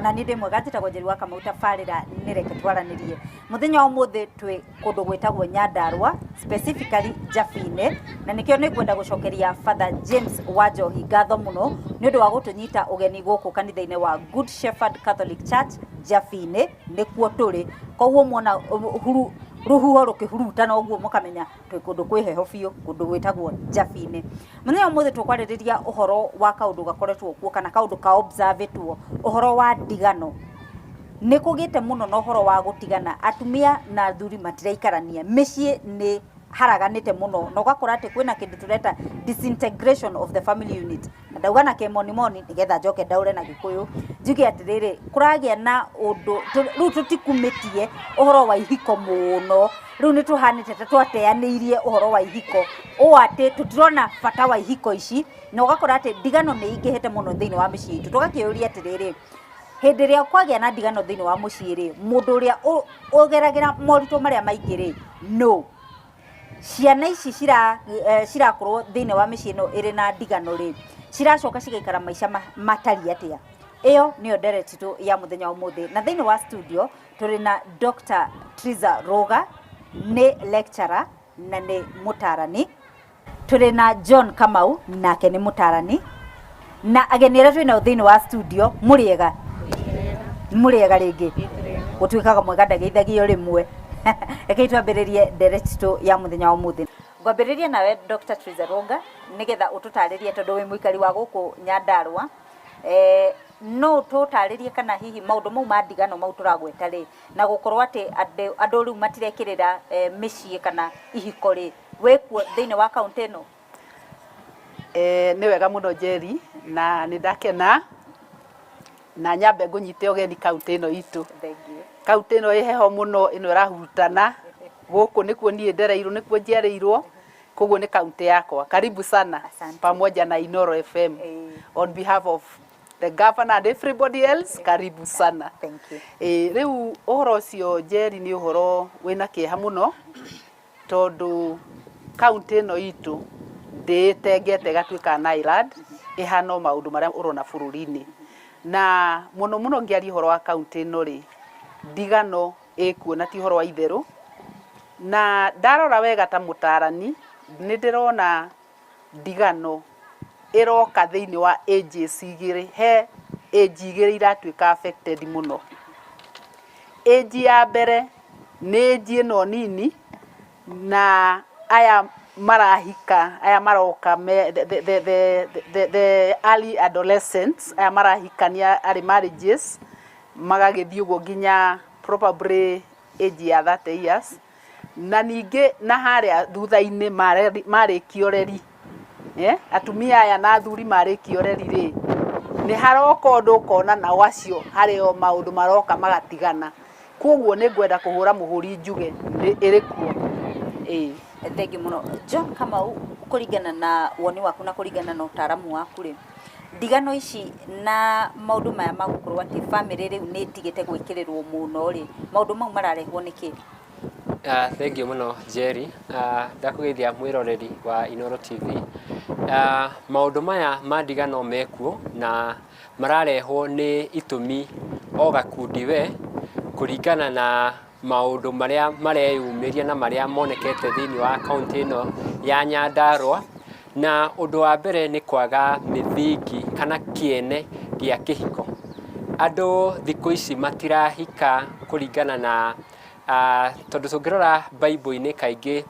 Ona niĩ ndĩ mwega, njĩtagwo Njeri wa Kamau, tabarĩra nĩ Reke Twaranĩrie. Mũthenya wa ũmũthĩ twĩ kũndũ gwĩtagwo Nyandarua, specifically Njabi-inĩ, na nĩkĩo nĩ ngwenda gũcokeria Father James wa Njohi ngatho mũno nĩ ũndũ wa gũtũnyita ũgeni gũkũ kanitha-inĩ wa Good Shepherd Catholic Church Njabi-inĩ, nĩkuo tũrĩ. Koguo muona huru rũhuho rũkĩhurutana ũguo mũkamenya twĩ kũndũ kwĩ heho biũ, kũndũ gwĩtagwo Njabi-inĩ. Mũthenya wa ũmũthĩ tũkwarĩrĩria ũhoro wa kaũndũ gakoretwo kuo kana kaũndũ ka observe-ĩtwo, ũhoro wa ndigano. Nĩ kũgĩte mũno na ũhoro wa gũtigana, atumia na athuri matiraikarania, mĩciĩ nĩ haraganĩte mũno na ũgakora atĩ kwĩna kĩndũ tũreta disintegration of the family unit. Na ndauga na kĩmonimoni nĩgetha njoke ndaũre na Gĩkũyũ, njuge atĩrĩrĩ, kũragĩa na ũndũ, rĩu tũtikumĩtie ũhoro wa ihiko mũno, rĩu nĩ tũhanĩte ta twateanĩirie ũhoro wa ihiko, ũũ atĩ tũtirona bata wa ihiko ici, na ũgakora atĩ ndigano nĩ ingĩhĩte mũno thĩinĩ wa mĩciĩ itũ. Tũgakĩũria atĩrĩrĩ, hĩndĩ ĩrĩa kwagĩa na ndigano thĩinĩ wa mũciĩ rĩ, mũndũ ũrĩa ũgeragĩra moritũ marĩa maingĩ rĩ, nũ? Ciana ici cirakorwo thĩinĩ wa mĩciĩ ĩno ĩrĩ na ndigano rĩ, ciracoka cigaikara maica matariĩ atĩa? Ĩyo nĩyo ndereti itũ ya mũthenya wa ũmũthĩ. Na thĩinĩ wa studio tũrĩ na Dr. Triza Rũga, nĩ lecturer na nĩ mũtarani. Tũrĩ na John Kamau, nake nĩ mũtarani. Na ageni arĩa twĩ nao thĩinĩ wa studio, mũrĩega? Mũrĩega rĩngĩ? Gũtuĩkaga mwega ndageithagio rĩmwe. Rekei twambĩrĩrie ndereti itũ ya mũthenya wa ũmũthĩ. Ngwambĩrĩria nawe Dr. Triza Rũga, nĩgetha ũtũtarĩrie tondũ wĩ mũikari wa gũkũ Nyandarua. Eh, no ũtũtarĩrie kana hihi maũndũ mau ma ndigano mau tũragweta rĩ, na gũkorwo atĩ andũ rĩu matirekĩrĩra mĩciĩ kana ihiko rĩ, wĩkuo thĩinĩ wa kaũntĩ ĩno? E, nĩ wega mũno Njeri, na nĩ ndakena na nyambe ngũnyite ũgeni kaũntĩ ĩno itũ. Kaũntĩ ĩno ĩ heho mũno, ĩno ĩrahurutana, gũkũ nĩkuo niĩ ndereirwo, nĩkuo njiarĩirwo, koguo nĩ kaũntĩ yakwa. Karibu sana. Asante. Pamoja na Inoro FM. On behalf of the governor and everybody else, karibu sana. Thank you. Ĩ, rĩu ũhoro ũcio Njeri nĩ ũhoro wĩna kĩeha mũno, tondũ kaũntĩ ĩno itũ ndĩĩtengete ĩgatuĩka an island, ĩhana o maũndũ marĩa ũrona bũrũri-inĩ. Na mũno mũno ngĩaria ũhoro wa kaũntĩ ĩno rĩ, ndigano ĩkuo na ti ũhoro wa itherũ. Na ndarora wega ta mũtarani, nĩ ndĩrona ndigano ĩroka thĩinĩ wa ages igĩrĩ, he age igĩrĩ iratuĩka affected mũno. Age ya mbere nĩ age ĩno nini, na aya marahika, aya maroka me the early adolescents, aya marahikania early marriages, magagĩthiĩ ũguo nginya probably age ya 30 years. Na ningĩ na harĩa thutha-inĩ marĩkia ũreri, atumia aya na athuri marĩkia ũreri rĩ, nĩ haroka ũndũ ũkona nao acio harĩ o maũndũ maroka magatigana. Koguo nĩ ngwenda kũhũra mũhũri njuge nĩ ĩrĩ kuo. Ĩĩ. Thengiũ mũno. John Kamau, kũringana na woni waku na kũringana na ũtaaramu waku rĩ, ndigano ici na maũndũ maya ma gũkorwo atĩ bamĩrĩ rĩu nĩ ĩtigĩte gwĩkĩrĩrwo mũno rĩ, maũndũ mau mararehwo nĩkĩ? Thengiũ mũno Njeri, ndakũgeithia mwĩroreri wa Inooro TV. Maũndũ maya ma ndigano mekuo na mararehwo nĩ itũmi o gakundi we, kũringana na maũndũ marĩa mareyumĩria na marĩa monekete thĩinĩ wa kaũntĩ ĩno ya Nyandarua. Na ũndũ wa mbere nĩ kwaga mĩthingi kana kĩene gĩa kĩhiko. Andũ thikũ ici matirahika kũringana na tondũ tũngĩrora Bible-inĩ kaingĩ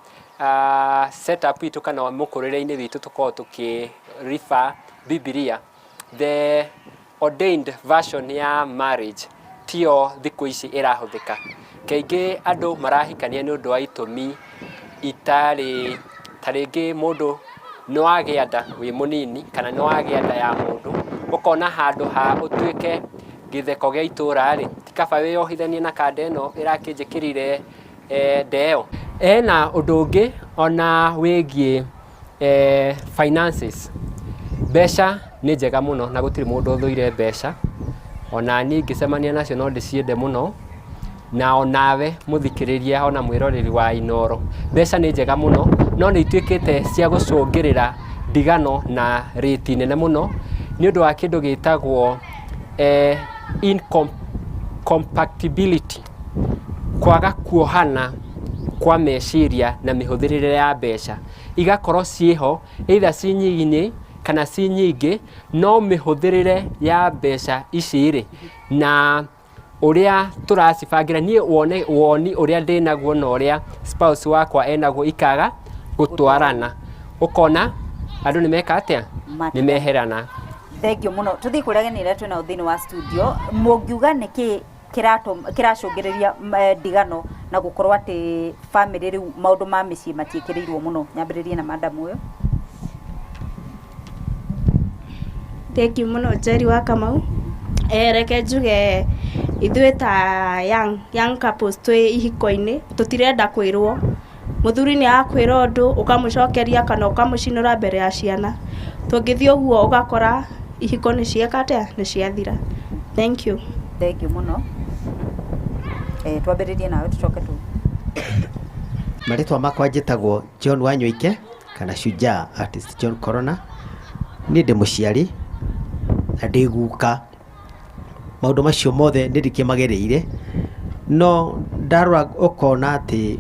set up itũ kana mũkũrĩre-inĩ witũ tũkoragwo tũkĩ refer Bibilia, the ordained version ya marriage tiyo thikũ ici ĩrahũthĩka. Kaingĩ andũ marahikania nĩ ũndũ wa itũmi itarĩ, ta rĩngĩ mũndũ nĩ wagĩa nda wĩ mũnini kana nĩ wagĩa nda ya mũndũ, ũkona handũ ha ũtuĩke gĩtheko gĩa itũra rĩ, ti kaba wĩyohithanie na kanda ĩno ĩrakĩnjĩkĩrire nda ĩyo. Hena ũndũ ũngĩ ona wĩgiĩ finances. Mbeca nĩ njega mũno na gũtirĩ mũndũ ũthũire mbeca, ona niĩ ingĩcemania nacio no ndĩciende mũno, na onawe mũthikĩrĩria ona mwĩroreri wa Inooro. Mbeca nĩ njega mũno, no nĩ ituĩkĩte cia gũcũngĩrĩra ndigano na rĩti nene mũno, nĩ ũndũ wa kĩndũ gĩtagwo Incompatibility, kwaga kuohana kwa meciria na mĩhũthĩrĩre ya mbeca igakorwo ciĩho, either ci nyinyi kana ci nyingĩ, no mĩhũthĩrĩre ya mbeca ici rĩ na ũrĩa tũracibangĩra, niĩ wone woni ũrĩa ndĩnaguo na ũrĩa spouse wakwa enaguo ikaga gũtwarana, ũkona andũ nĩ meka atĩa? Nĩ meherana. Thank you mũno. Tũthiĩ kũrĩa ageni arĩa twĩnao thĩinĩ wa studio. Mũngiuga nĩkĩ kĩracũngĩrĩria ndigano na gũkorwo atĩ famĩlĩ rĩu maũndũ ma mĩciĩ matiĩkĩrĩirwo mũno? Nyambĩrĩrie na madam ũyũ. Thank you mũno, Njeri wa Kamau. Reke njuge ithuĩ ta young couples twĩ ihiko-inĩ tũtirenda kwĩrwo. Mũthuri nĩ akwĩra ũndũ ũkamũcokeria kana ũkamũcinũra mbere ya ciana. Tũngĩthiĩ ũguo ũgakora ihiko nĩ cieka atĩa? Nĩ ciathira. Thank you. Thank you mũno. Twambĩrĩrie nawe tũcoke tu. Marĩtwa makwa njĩtagwo John Wanyoike kana Shujaa Artist John Corona. Niĩ ndĩ mũciari na ndĩ guka. Maũndũ macio mothe nĩ ndĩkĩmagereire, no ndarora ũkona atĩ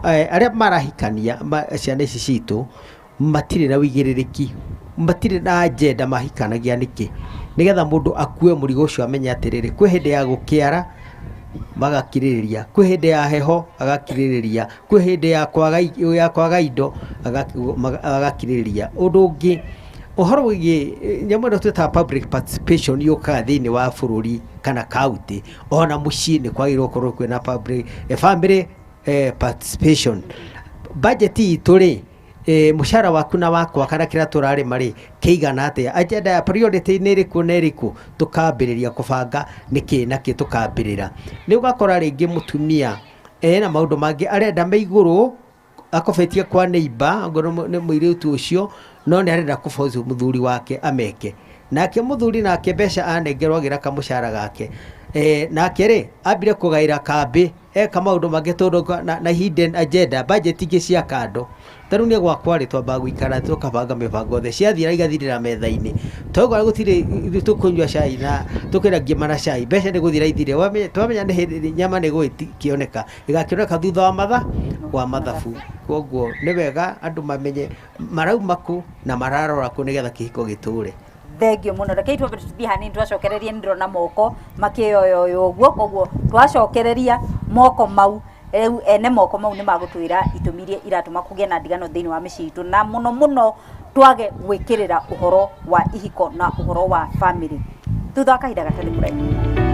arĩa marahikania ciana ici citũ matirĩ na ũigĩrĩrĩki, matirĩ na agenda mahikanagia nĩkĩ, nĩgetha mũndũ akue mũrigo ũcio amenye atĩrĩrĩ, kwĩ hĩndĩ ya gũkĩara magakirĩrĩria, kwĩ hĩndĩ ya heho agakirĩrĩria, kwĩ hĩndĩ ya kwaga indo agakirĩrĩria. Ũndũ ũngĩ, ũhoro wĩgiĩ nyamũ ĩno twĩtaga public participation yũkaga thĩinĩ wa bũrũri kana kaunti, ona mũciĩ nĩ kwagĩrĩirwo gũkorwo kwĩna public family participation. Budget itũ rĩ, mũcara waku na wakwa kana kĩrĩa tũrarĩma rĩ kĩigana atĩa, agenda ya priority nĩ ĩrĩkũ na ĩrĩkũ, tũkambĩrĩria kũbanga nĩkĩ na kĩ tũkambĩrĩra. Nĩ ũgakora rĩngĩ mũtumia ena maũndũ mangĩ arenda me igũrũ, akobetie kwa neighbor, angorwo nĩ mũirĩtu ũcio, no nĩ arenda kũforce mũthuri wake ameke. Nake mũthuri nake mbeca anengerwo agĩra kamũcara gake, nake rĩ ambire kũgaĩra kambĩ eka maũndũ mangĩ tondũ na hidden agenda, budget ingĩ cia kando. Ta rĩu niĩ gwakwa rĩ, twambaga gũikara tũkabanga mĩbango yothe, ciathira igathirĩra metha-inĩ. Twaigua gũtirĩ ithuĩ tũkũnyua cai na tũkĩrĩa ngima na cai, mbeca nĩ gũthira ithire. Twamenya nĩ hĩndĩ nyama nĩ gũgĩkĩoneka, ĩgakĩoneka thutha wa matha wa mathabu. Koguo nĩ wega andũ mamenye marauma kũ na mararora kũ nĩgetha kĩhiko gĩtũre. Thank you mũno. Rekei twambe tũthiĩ hanini twacokererie, nĩ ndĩrona moko makĩyoyoyo ũguo, koguo twacokereria moko mau rĩu ene moko mau nĩ magũtwĩra itũmi iria iratũma kũgĩe na ndigano thĩinĩ wa mĩciĩ itũ, na mũno mũno twage gwĩkĩrĩra ũhoro wa ihiko na ũhoro wa family thutha wa kahinda gatarĩ kũraihu.